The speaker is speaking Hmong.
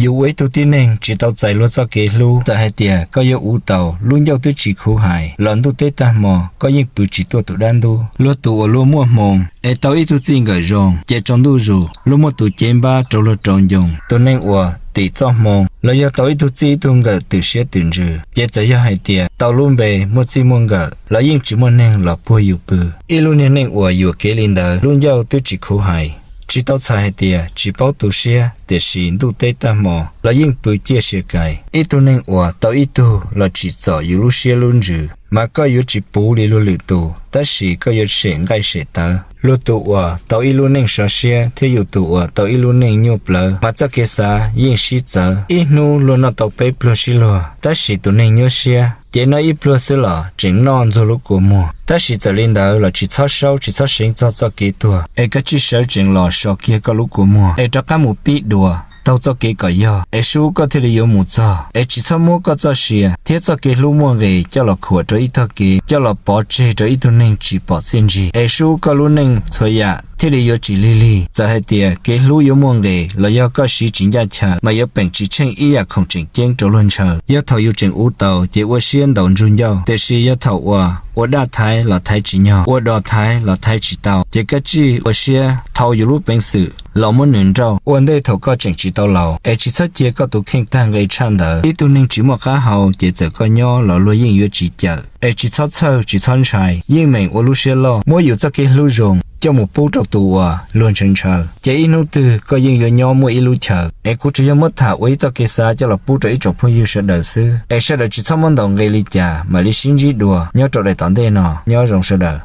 Yus ua ib tug tib neeg tsis tau txais luag txoj kev hlub, txawm hais tias koj yuav ua tau lub ncauj twb tsis khuv hais los ntuj teb tag hmo koj yeej pw tsis tuaj tus dab ntub. Luag tus uas luag muaj hmoo es tau ib tug txij nkawm zoo ces tsaus ntuj zus luag muaj tus cev npab rau luag rau ncoo. Tus neeg uas tim txoj hmoo los yog tau ib tug txij ib tug nkawm twm siab twm ntsws ces txawm yog hais tias tau lub npe muaj txij muaj nkawm los yeej tsis muaj neeg los puag yus pw. Ib lub niag neej uas yuam kev li ntawd lub ncauj twb tsis khuv hais, tsis tau txhais hais tias tsis paub tu siab, tiam sis ntuj teb tag hmo los yeej pw ciaj sia kais. Ib tug neeg uas tau ib tug los tsim txom yus lub siab lub ntsws, mas koj yuav tsis puv li luag lwm tus, tab sis koj yuav sem nqaij sem tawv. Luag tus uas tau ib lub neej sov siab thiab yus tus uas tau ib lub neej nyuaj plawv, mas txoj kev xav yeej sib txawv. Ib hnub luag noj tau peb pluag sib luag, tab sis tus neeg nyuaj siab ces noj ib pluag xwb los tseem noj ntxuag lub kua muag. Tab sis txawm li ntawd los tsis txhob saub tsis txhob seev txog txoj kev tuag, es koj tsij sawv tsees los so kiag koj lub kua muag es rov qab mus pib dua taug txoj kev kom yog, es sub koj thiaj li yuav mus txog. Es tsis txhob muab koj txoj sia thiab txoj kev hlub muaj nqis coj los khuam rau ib tog kev, coj los pov tseg rau ib tug neeg tsis pom txiaj ntsig. Es sub koj lub neej txhua yam thiaj li yuav tsis lig lig. Txawm hais tias kev hlub yuav muaj nqis los yog koj siv tsis ncaj chaw, mas yuav peem tsis tsheej ib yam khoom tseem ceeb rau luag ntshaw. Yog thaum yus tseem ua tau ces ua siab ntaus ntsug ncauj, tiam sis yog thaum uas ua daj thaiv los thaiv tsis nyog, ua dog thaiv los thaiv tsis tau, ces koj tsij ua siab thau yus lub peev xwm los muab nws nrauj ua ntej thaum koj tseem tsis tau laus. Es tsis txhob cia koj tus kheej tag nqe tshaj ntawd. Ib tug neeg tsis muaj qab hau ces txawm koj nyob los luag yeej yuav tsis cawm. Es tsis txhob txhawj tsis txhob ntshai, yeej meem ua lub siab loj, muab yus txoj kev hlub zoo coj mus pub rau tus uas luag ntshaw ntshaw, ces ib hnub twg koj yeej yuav nyob muaj ib lub chaw. Es kuv tsuas yog muab tham ua ib txoj kev xav coj los pub rau ib tsoom phooj ywg sawv daws xwb, es sawv daws tsis txhob muab ntaus nqe li cas, mam li sib ntsib dua nyob rau daim tom ntej no. Nyob zoo sawv daws.